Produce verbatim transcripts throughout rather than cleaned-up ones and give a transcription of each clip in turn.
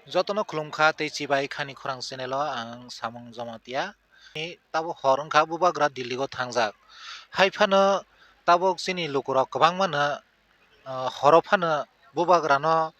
Jotono khulumkha tei chibai khani khorang channel o ang Samung Jamatia. Ni tabuk hor wngkha, bubagra Delhi o thangjak. Hai phano tabuk chini lukurok kwbangmano, ah, horo phano bubagrano,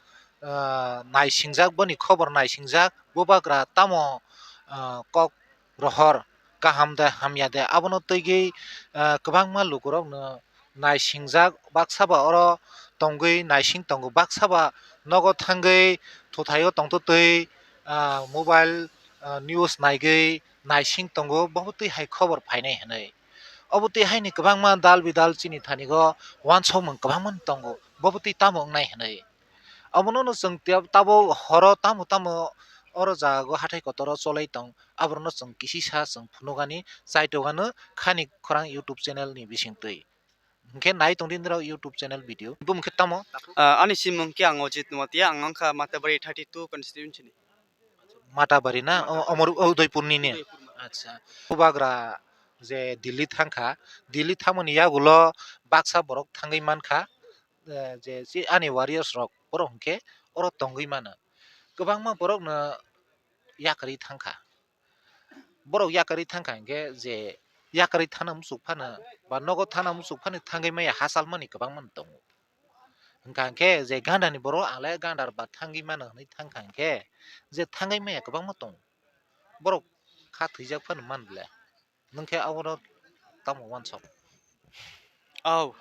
ah, naisingjak, boni khobor naisingjak, bubagra tamo, ah, kok rohor kaham de hamya de, abono twigwi, ah, kwbangma lukurokno naisingjak, baksa ba oro tongwi naising tongo, baksa ba nogo thangwi thuthaio tongtwtwi, ah, mobile, ah, news naigwi naising tongo, bo twi hai khobor phainai hinwi. Obo twi haini kwbangma dal bidal chini thanigo uansukmung kwbangma tongo, bo twi tamo wngnai hinwi. Obono no chwng tei tabuk horo tamo tamo oro jaga o hathai kotor o cholai tong, aborokno chwng kisisa chwng phunukani chaitokgano khani khorang YouTube channel ni bisingtwi. Hinkhe nai tongdi norok YouTube channel video. Bumung khe tamo? Ah, ani simung khe ang Ojit Noatia, ang wngkha Matabari thirty two constituency ni. Matabari na? O, Matabari. Omor-, Udaipur ni ne? Udaipur, Matabari. Acha. Bubagra je Delhi thangkha, Delhi thangmani yagulo baksa borok thangwi mankha, eh, je si ani warriors rok borok hinkhe oro tongwi mano. Kwbangma borokno yakarwi thangkha. Borok yakarwi thangkha hinkhe je yakarwi thana muchuk phano ba nogo thana muchuk phano thangwi maya hachal mani kwbangma tongo. Hwnkha hinkhe je gandani borok ang le gandar ba thangwi mano hinwi thangkha hinkhe je thangwi maya kwbangma tongo. Borok kha thwijak phano man bole. Nwng khe abono tamo uansuk? Au.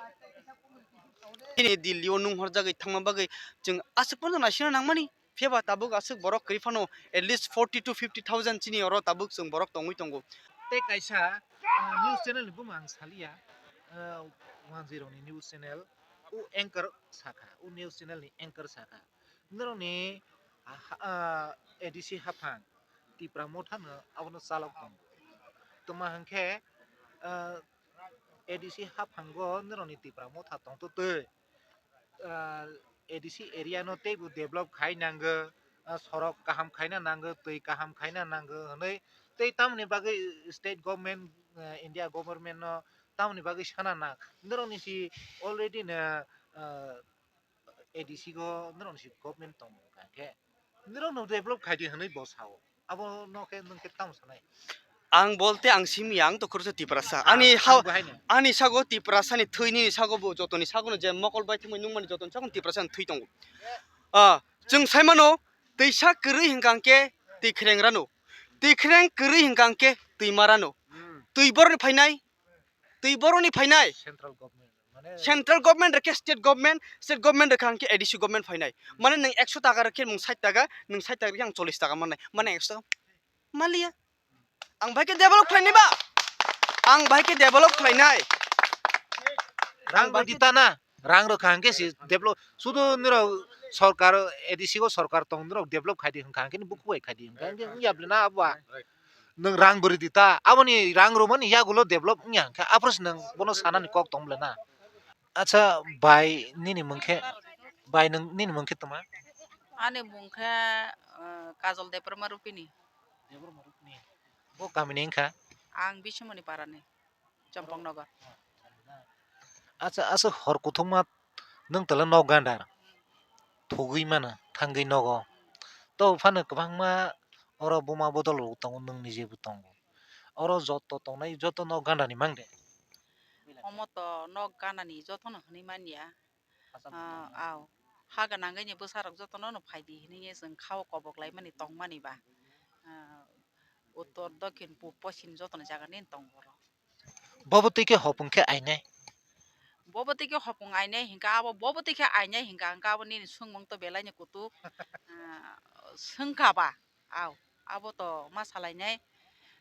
Chini Delhi o nung horjagwi thangma bagwi chwng aswk pono naisingna nangmani. Phiya ba tabuk aswk borok kwrwi phano at least forty to fifty thousand chini oro tabuk chwng borok tongwi tongo. Tei kaisa, ah, news channel ni bumung ang saliya, ah, one zero ni news channel, o anchor sakha, o news channel ni anchor sakha. Norokni, ah, ha-, ah, A D C haphang Tipra Motha no abono chalok tongo. Tongma hinkhe, ah, A D C haphango norokni Tipra Motha tongtwtwi, ah, A D C area no teibo develop khai nango, ah, sorok kaham khaina nango, twi kaham khaina nango hinwi tei tamoni bagwi state government, ah, India government no tamoni bagwi sana nang. Norokni si already no, ah, A D C go norokni si government tongo hwnkha khe norokno develop khaidi hinwi bo sao. Abono khe nwng khe tamo sanai? Ang bolte ang simi, ang to khoroksa Tiprasa. Ah, ani ha-, ang bo haino. Ani sago Tiprasa ni thwi, nini sago bo jotoni sago no je mokol bai thumwi nungmani jotoni sago Tiprasa ni thwi tongo. Ah, chwng sai mano, twisa kwrwi hwnkha khe twi khreng rano. Twi khreng kwrwi hwnkha khe twi ma rano. Hmm. Twi boroni phainai, twi boroni phainai. Central government, mane central government rwkhe state government, state government rwkha hinkhe A D C government phainai. Mane nwng ekso taka rwkhe nwng sait taka, nwng sait taka rwkhe ang chollish taka mannai. Mane ekso taka manliya. Ang bahai khe develop khlainai ba? Ang bahai khe develop khlainai. Rang bai di ta na. Rang rwkha hinkhe si develop. Sudu nirok sorkar, A D C o sorkar tong, nirok develop khaidi hwnkha hinkhe bukhuk bai khaidi hwnkha hinkhe wngya bwle na abo ba? Nwng rang bwrwi di ta, aboni rang rwmani yagulo develop wngya hwnkhe, aphuru se nwng bono sanani kok tong bwle na? Acha bai, nini mung khe, bai nwng, nini mung khe tongma? Ani mung khe, uh, Kajol Debbarma Rupini. Bo kamini wngkha? Ang Bisumoni Parani, Chompong Nagar. Acha, aswk hor kuthukma nwng tala nok gandar thugwi mano, thangwi nogo. To phano kwbangma oro buma bodol rok tongo, nwng nije bo tongo. Oro joto tongnai joto nok gandani mang de. Omo to nok gandani jotono hwnwi manya. Ah, aw. Ha gwnangwi ni bwsarok jotono no phaidi hinwi chwng khao kobok laimani tongmani ba. Ah, uttor, dokhin, pub, poschim jotono jaga nini tongo oro. Bobo twi khe hopung khe ainai. Bobo twi khe hopung ainai hinkha abo, bobo twi khe ainai hinkha, hinkha abo nini swngmung to belai ni kutuk, ah, swngkha ba. Aw, abo to ma salainai.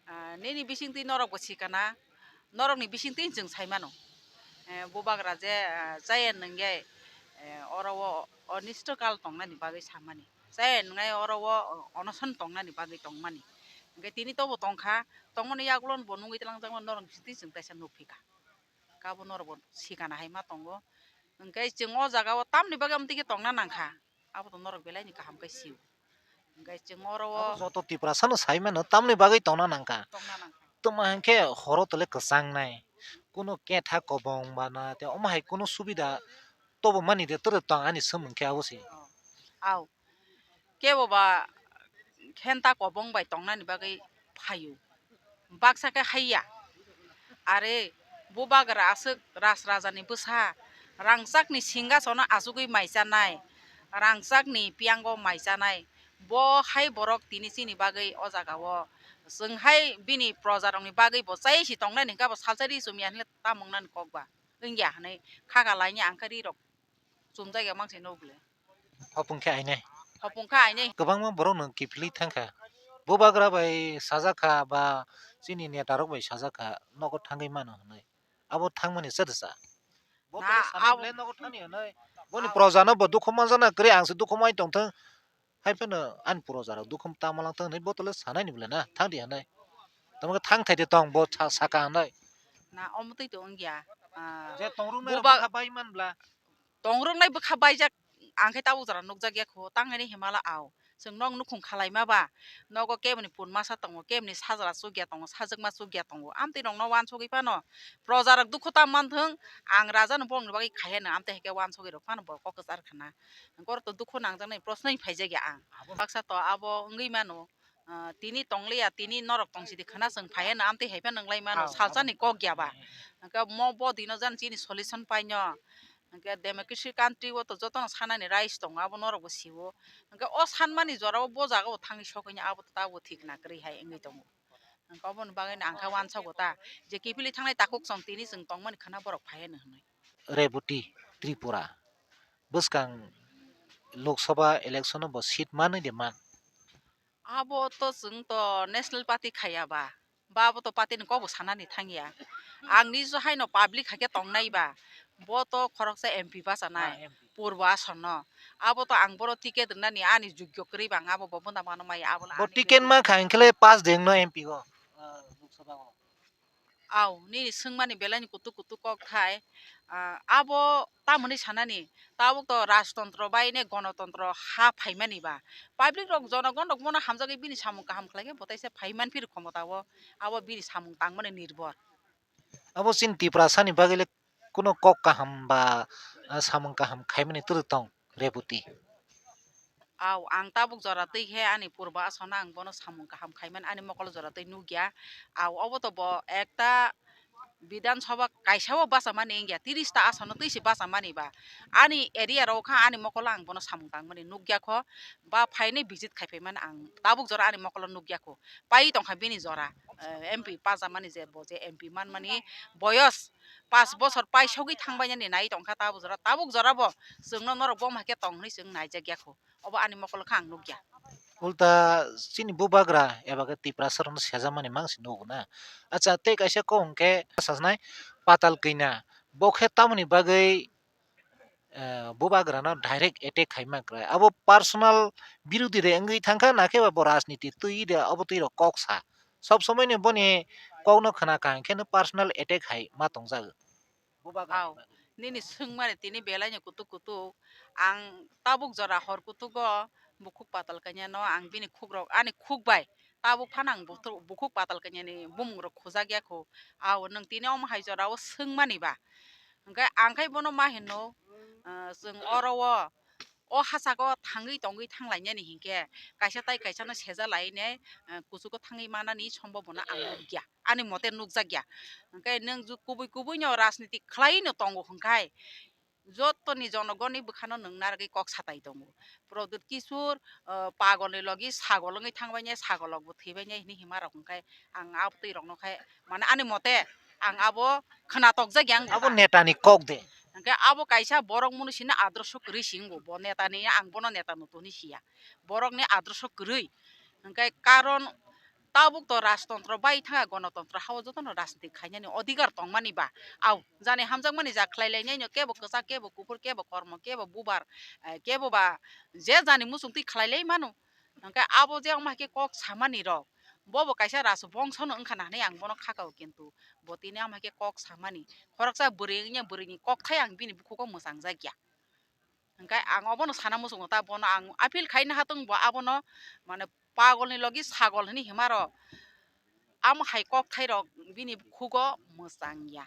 Ah, nini bisingtwi norok bo sikana, norokni bisingtwi chwng sai mano. Eh, bubagra je, ah, chaya nwngle, eh, oro o onisto kal tongnani bagwi samani. Chaya nwngle oro o onoson tongnani bagwi tongmani. Hwnkhe tini tobo tongkha, tongmani yagulo bo nungwi twlangjakmani norok bisingtwi chwng teisa nukphika. Kabo norok bo sikana hai ma tongo. Hwnkhe chwng o jaga o tamni bagwi amtwi khe tongna nangkha. Abo to norok belai ni kaham khe sio. Hwnkhe chwng oro o abo joto Tiprasa no sai mano, tamni bagwi tongna nangkha. Tongna nangkha. Tongma hinkhe horo tole kwchangnai. Kuno ketha kobong ba na te omo hai kuno subida tobo mani de tore tong ani swmwng khe abo se. Oh. Aw. kebo ba khenta kobong bai tongnani bagwi phaio, baksa khe haiya. Are bubagra aswk ras rajani bwsa, rangchakni singhasono achugwi maichanai, rangchakni piyango maichanai, bo hai borok tini chini bagwi o jagao chwng hai bini projarokni bagwi bo chai si tongnani hwnkhe bo salsa ri chumya hinwi tamo wngnani kok ba wngya hinwi kha kha lainai ang khe ri rok chumjakya mangsi nukle. Hopung khe ainai. Hopung khe ainai. Kwbangma borok no kiphilwi thangkha. Bubagra bai sajak kha ba chini neta rok bai sajak kha nogo thangwi mano hinwi. Abo thangmani cha rwcha. Bo na, bole sanai abo bole nogo thangni hinwi. Boni abo proja no bo dukhu manjana kwrwi ang se dukhu mai tongthwng. Hai phano ani proja rok dukhu tamo langthwng hinwi bo tole sanai ni bole na thangdi hinwi. Tamo khe thang thai de tong bo sa-, saka hinwi. Na omo twi to wngya. Ah, je tongrung nai buba-, rok bai man bla. Tongroknai bwkha baijak, ang khe tabuk jora nukjakya kho, tang hini himala ao. Chwng nok nukhung khalaima ba, nogo keboni pun masa tongo, keboni sajla chukya tongo, sajwkma chukya tongo, amtwi rokno uansugwi phano projarok dukhu ta manthwng, ang raja no borokni bagwi khaiya no, amtwi hai khe uansugwi rok phano bo kok kwchar khna. Borok to dukhu nangjaknai proshno phaijak ya ang. Baksa to abo wngwi mano. Ah, tini tongliya, tini norok tongsidi khwna chwng phaiya no amtwi hai phano wnglai mano, ah, salsa ni kok ya ba. Hwnkhe mo bo dino jani chini solution paino. Hwnkhe democracy country o to jotono sanani rights tongo, abo norok bo sio. Hwnkhe o sanmani jora o bo jaga o thangwi sokoi abo to tabuk thik na kwrwi hai wngwi tongo. Hwnkhe oboni bagwi no ang khe uansago ta je kiphilwi thangnai takhuk chwng tini chwng tongmani khwna borok phaiya no hinwi. Reboti Tripura bwskang Lok Sabha election o bo seat manwi de man. Abo to chwng to national party khaiya ba, ba abo to party ni kok bo sanani thangya. Ang nijo haino public hai khe tongnai ba, bo to khoroksa M P bachanai, ah, M P. Purbo Ason no. Abo to ang boro ticket rwnani ani jogyo kwrwi ba ang abo bo bunda mano maya abo. Bo ani ticket ma kha hwnkhe le pass de wngno M P o, ah, Lok Sabha o. Au, nini swngmani belai ni kutuk kutuk kok thai. Ah, abo tamoni sanani, tabuk to rajtontro bai ne gonotontro ha phaimani ba. Public rok jonogon rok bono hamjagwi bini samung kaham khlaikhe bo teisa phaiman phiri khomotao, abo bini samung tangmani nirbhor. Abo chini Tiprasani bagwi le kuno kok kaham ba, ah, samung kaham khaimani twrwk tong Reboti? Au, ang tabuk jora twi khe ani Purbo Asona ang bono samung kaham khaimani ani mokol jora twi nukya. Au, obo to bo ekta Bidhan Sabha kaisa o bachamani wngya, tiris ta asono twi se bachamani ba. Ani area rok kha ani mokolo ang bono samung tangmani nukya kho, ba phainai visit khai phaimani ang tabuk jora ani mokolo nukya kho. Pai tongkha bini jora, eh, M P pachamani je bo je M P manmani boyos pas bosor paisogwi thangbainani nai tongkha tabuk jora, tabuk jora bo chwngno norok bo hai khe tong hwnwi chwng naijakya kho. Obo ani mokolo khe ang nukya. Ulta chini bubagra eba khe Tiprasa rokno sejamani mangsi nugo na. Acha tei kaisa kok hwnkhe sajnai Patal Kanya. Bo khe tamoni bagwi, eh, bubagrano direct attack khaima kwrwi. Abo personal birodhi de wngwi thangkha, nakhe ba bo rajniti twi de abo twi rok kok sa. Sob somoi ni boni kokno khna kaham khe no personal attack hai ma tongjago. Bubagra. Au, nini swngmani tini belai ni kutuk kutuk. Ang tabuk jora hor kutugo bukhuk Patal Kanya no ang bini khukrok ani khuk bai tabuk phano ang buthru-, bukhuk Patal Kanya ni bumung rok khujak ya kho. Au, nwng tini omo hai jora o swngmani ba. Hwnkhe ang khai bono ma hinno, ah, chwng oro o, o hachak o thangwi tongwi thanglainani hinkhe kaisa tai kaisa no seja lainai, ah, kuchugo thangwi manani sombo bono ang nukya. Ani mote nukjakya. Hwnkhe nwng ju kubui kubui no rajniti khlai no tongo hwnkhai, jotoni jonogoni bwkhano nwng narwgwi kok satai tongo. Pradyut Kishore, ah, pagolni logi sagol wngwi thangbainai, sagol rokbo thwibainai hinwi hima rok hwnkhai ang abtwi rokno khai mane ani mote ang abo khwnatok jakya wng abo kha. Netani kok de. Hwnkhe abo kaisa borok mwnwi sini adroso kwrwi si wngo, bo netani ang bono neta nutu hinwi siya. Borokni adroso kwrwi. Hwnkhe karon tabuk to rajtontro bai thangya, gonotontro hao jotono rajniti khainani odhikar tongmani ba. Au, jani hamjakmani ja khlai lainai no, kebo kwchak, kebo kuphur, kebo kormo, kebo bubar, eh, kebo ba je jani muchung twi khlai lai mano. Hwnkhe abo je wngma khe kok samani rok, bo bo kaisa rajbongso no wngkha na hinwi ang bono kha kao, kintu bo tini ama khe kok samani. Khoroksa bwrwi wngya, bwrwini kokthai ang bini bukhugo mwchang jakya. Hwnkhe ang obono sana muchungo ta, bono ang appeal khaina hatong bo abono mane pagolni logi sagol hinwi hima rok. Amo hai kokthai rok bini bukhugo mwchang ya.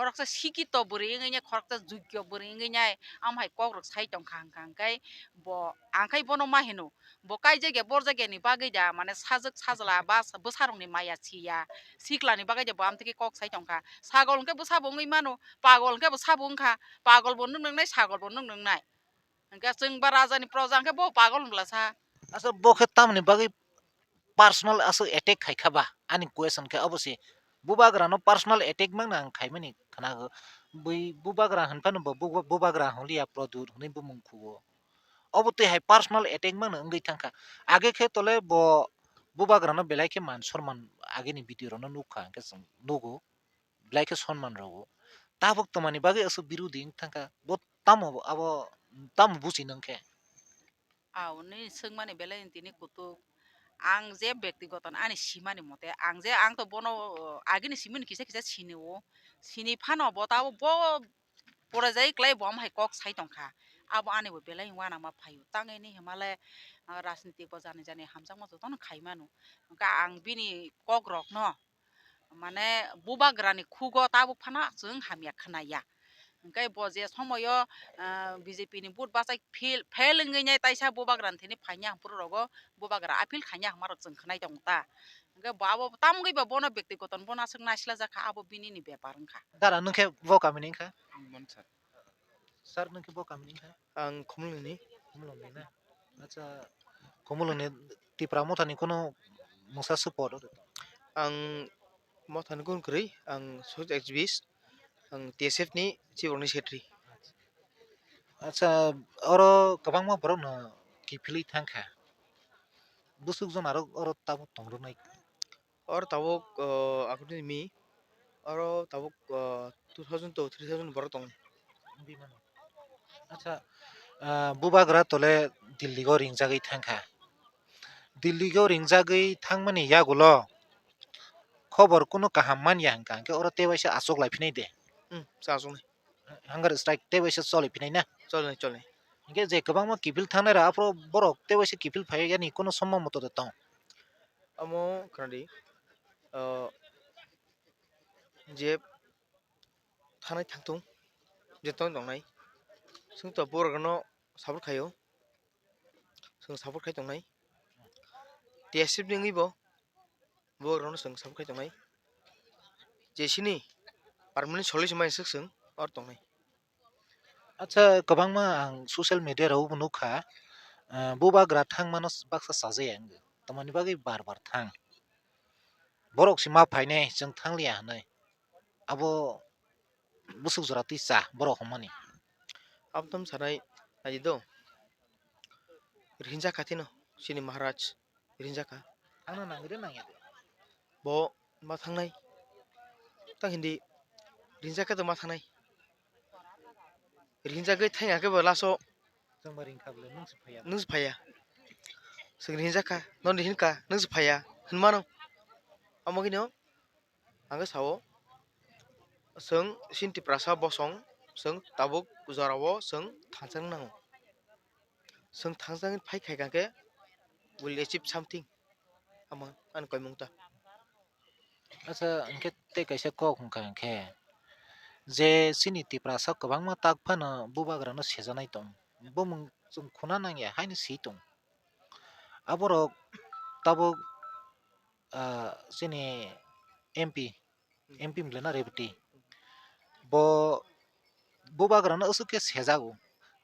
Khoroksa sikito bwrwi wngwi nai, khoroksa jugyo bwrwi wngwi nai, am hai kok rok sai tong kha hwnkha hwnkhe bo, ang khai bono ma hino, bo kaijak ya borjak ya ni bagwi da, mane sajwk sajla ba bwsa rok ni maya si ya, sikla ni bagwi da bo amtwi khe kok sai tong kha. Sagol hwnkhe bwsa bo wngwi mano, pagol hwnkhe bwsa bo wng kha, pagol bo nuk nuk nai, sagol bo nuk nuk nai. Hwnkhe chwng ba raja ni proja hwnkhe bo pagol wng bwla sa. Asa bo khe tamoni bagwi personal aswk attack khai kha ba? Ani question khe obo se. Bubagra no personal attack mangna ang khaimani khwnago. Bui bubagra hinphano bo bu-, bubagra hwnliya, Pradyut hwnwi bumung khuo. Obo twi hai personal attack mangna wngwi thangkha. Age khe tole bo bubagra no belai khe man sorman ageni video rok no nukha, hwnkhe chwng nugo. Belai khe sonman rwo. Tabuk twmani bagwi aswk birodhi wng thangkha? Bo tamo abo, tamo buchi nang khe? Aoni swngmani belai tini kutuk. Ang je bektigoto ani simani mote, ang je, ang to bono, uh, agini simani kisa kisa sini o. Sini phano bo tabo bo poraijai klai bo, am hai kok sai tong kha. Abo ani bo belai uanama phaio. Tangini himale, uh, rajnitik bo jani jani hamjakma jotono khai mano. Hwnkhe ang bini kok rokno mane bubagrani khugo tabuk phano chwng hamya khwnaya. Hwnkhe bo je somoyo, ah, B J P ni vote bachai fail, fail wngwi nai taisa bubagrani thani phaina hwnphuru rogo bubagra appeal khaina hwnmarok chwng khwnai tongo ta. Hwnkhe bo abo tamgwi ba bono bektigoto bono aswk naislajak kha, abo bini ni bepar wngkha. Dara nwng khe bo kamini wngkha? Sir, nwng khe bo kamini wngkha? Ang Khumulwngni. Khumulwngni na? Acha, Khumulwngni Tipra Mothani kunu mungsa support? Ang Mothani kunu kwrwi, ang Sojit Exhibist, ang T S F ni chief organizing secretary. Acha, oro kwbangma borokno kiphilwi thangkha. Bwswk jon aro oro tabuk tongrwnai? Oro tabuk, o, akutini mi, oro tabuk, o, two thousand to three thousand borok tongo. Acha, ah, bubagra tole Delhi o ringjagwi thangkha. Delhi o ringjagwi thangmani yagulo khobor kunu kaham manya hwnkha, hwnkhe oro tei waisa achuk lai phinai de. Hmm, sa achuknai. Hunger strike tei waisa choli phinai na? Cholnai, cholnai. Hwnkhe je kwbangma kiphil thangnai rok, aphuru borok tei waisa kiphil phai yani kunu somma moto de tong? Omo khwnadi, o, je thanai thangthung, je tong tongnai, chwng to borok no support khaio, chwng support khai tongnai, T S F ni wngwi bo borok no chwng support khai tongnai, je sini permanent solution mai swk chwng or tongnai. Acha, kwbangma ang social media rogo bo nukha, ah, bubagra thangmano baksa chajaya wngwi, tamoni bagwi bar bar thang? Borok se ma phainai, chwng thangliya hinwi. Abo bwswk jora twi cha borok hwnmani. Abotwng sanai naidi do. Ringjak kha thino chini Maharaj, ringjak kha. Thangna nangwi de nangya de? Bo ma thangnai. Ta hindi ringjak kha to ma thangnai. Ringjagwi thangya khe bo last o chwngba ringkha bwle, nwng se phaiya. Nwng se phaiya. Chwng ringjak kha, noni hinkha, nwng se phaiya hwnmano. Omo khe no ang khe sao, chwng chini Tiprasa bosong, chwng tabuk jorao chwng thangchang nango. Chwng thangchang phai khai kha khe will achieve something. Omo ani koimung ta. Acha, hwnkhe tei kaisa kok hwnkha hwnkhe, je chini Tiprasa kwbangma tak phano bubagrano sejanai tong, bumung chwng khuna nangya haino si tong. Aborok tabuk, ah, chini M P, M P wngla na Rebati, bo bubagrano aswk khe sejago.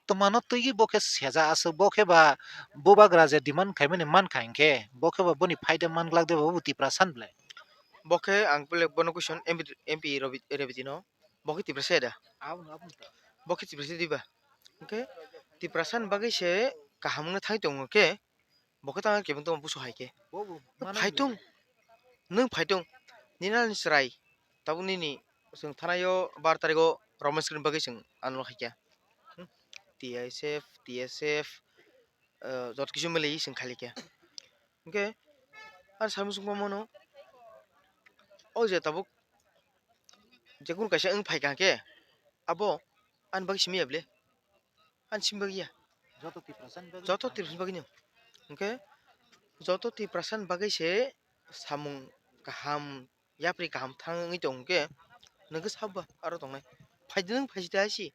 Twmano twiwi bo khe seja aswk, bo khe ba bubagra je demand khaimani mankha hinkhe, bo khe ba boni phaida manglak de bo, bo Tiprasa ni bwle? Bo khe ang bwle bono question M P, M P Robi-, Rebati no, bo khe Tiprasa ya da? Abono, abono ta. Bo khe Tiprasa diba? Hinkhe Tiprasa ni bagwi se kaham wngna thangwi tongo khe, bo khe tamo kebeng tongma busu hai khe. Bo bo, mano phaitung, nwng phaitung, nini ani chwrai, tabuk nini chwng thanaio bar tarikh o romance ni bagwi chwng ano hai khe. Hmm. T I S F, T S F, eh, joto kisu milwi chwng khai lai khe. Hinkhe ani samung sung mano, o je tabuk jekunu kaisa wng phai kha khe, abo ani bagwi simi ya bwle? Ani simi bagwi ya. Joto Tiprasa ni bagwi. Joto Tiprasa ni bagwi no. Hinkhe joto Tiprasa ni bagwi se samung kaham, yapri kaham thang wngwi tong khe, Nokhe sabo aro tongnai. Phaidi nwng phaisidi hai si.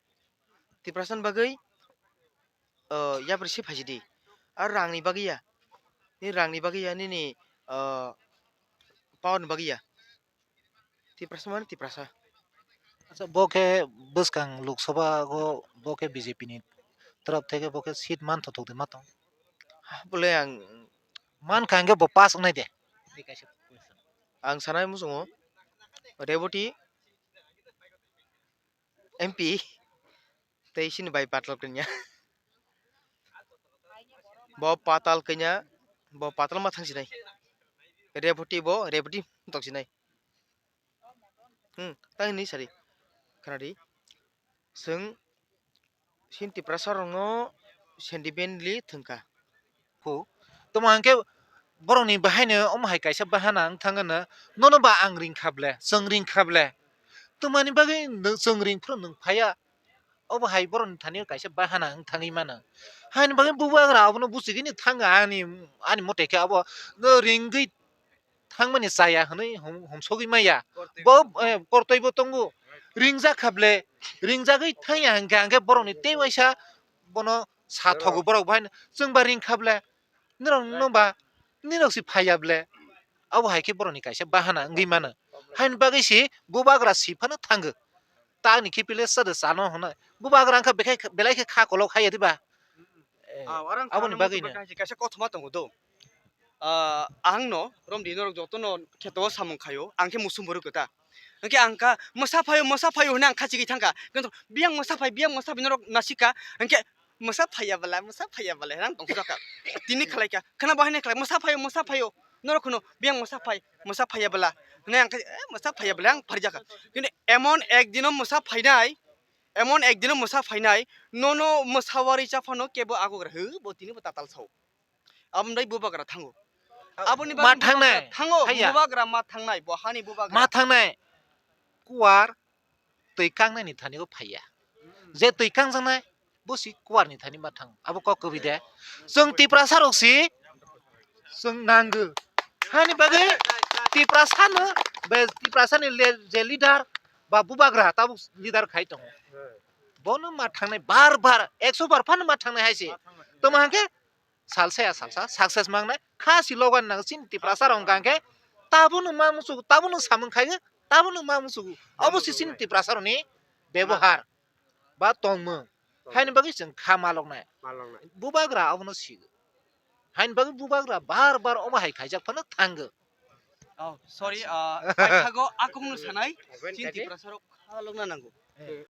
Tiprasani bagwi, o, yapri se phaisidi. Aro rangni bagwi ya. Nini rangni bagwi ya, nini, o, power ni bagwi ya. Tiprasa mane Tiprasa. Acha, bo khe bwskang Lok Sabha o bo khe B J P ni taraf theke bo khe seat man thothok de ma tong. Bole ang Mankha hwnkhe bo pass wngnai de. Ang sanai muchungo Reboti M P tei sini bai Patal kanya. Bo Patal kanya, bo Patal ma thang sinai. Reboti bo Reboti tok sinai. Hmm, tang hinwi sadi. Khnadi. Chwng sini Tiprasa rokno sentimentally thwngkha. Hu. Tamo hwnkhe borokni bahaino omo hai kaisa bahana wng thangano, nono ba ang ringkha ble, chwng ringkha ble. Tamoni bagwi nwng chwng ring phuru nwng phaiya. Obo hai borokni thani kaisa bahana wng thangwi mano. Haini bagwi bubagra abono buchigwini thanga ani, ani mote khe abo no ringwi thangmani chaya hwnwi hum-, humsogwi maya. Bo, eh, kortoi bo tongo. Ringjak kha ble, ringjagwi thangya hwnkhe, hwnkhe borokni tei waisa bono sa thogo borok bo haino chwng ba ringkha ble. Norok no ba, norok si phaiya ble. Abo hai khe borokni kaisa bahana wngwi mano. Haini bagwi si bubagra si phano thango. Tani khe pile sade chano hwnwi. Bubagra wngkha bekhai, belai khe kha kolok haiya diba? Eh, Ah, orang aboni sana bagwi mutu no. Kaisa, kaisa kothoma tongo do. Ah, ang no, romdi norok joto no kheto o samung khaio, ang khe musung borok kota. Hwnkhe ang kha, "Mwsa phaio, mwsa phaio," hwnwi ang khachigwi thangkha. Kintu biyang mwsa phai, biyang mwsa phai norok nasika. Hwnkhe "Mwsa phaiya bwla, mwsa phaiya bwla," hwnwi ang tongthokjak kha. Tini khlai kha, khwna bo haino khlai, "Mwsa phaio, mwsa phaio." Norok kheno, "Biyang mwsa phai, mwsa phaiya bwla," hwnwi ang khe, "Eh, mwsa phaiya bwla," ang pharijak kha. Kintu emon ek dino mwsa phainai, emon ek dino mwsa phainai, nono mwsa warwi cha phano kebo agogra hw, bo tini bo tatal sao. Aboni bagwi bubagra thango. Aboni ma bagwi thangnai, bubagra thango, haiya. Bubagra ma thangnai, bo hani bubagra. Ma thangnai. Kuwar twi kangnai ni thani bo phaiya. Je twi kangjaknai, bo si kuwar ni thani ma thango. Abo kok kwbwi de. Chwng Tiprasa rok si, chwng nango. Hani bagwi Tiprasa no, be Tiprasa ni le-, je leader ba bubagra tabuk leader khai tongo. Bono ma thangnai bar bar, ekso bar phano ma thangnai hai se. Tamo hwnkhe salsa ya salsa success mangnai, kha si logan nang chini Tiprasa rok hwnkha hwnkhe, tabukno ma musugo, tabukno samung khaio, tabukno ma musugo. Obo si chini Tiprasa rokni bebohar ba tongmung. Haini bagwi chwng kha maloknai. Maloknai. Bubagra abono sigo. Haini bagwi bubagra bar bar omo hai khaijak phano thango. Oh, sorry, ah, paithago akungno sanai, chini Tiprasa rok kha lokna nango. Eh.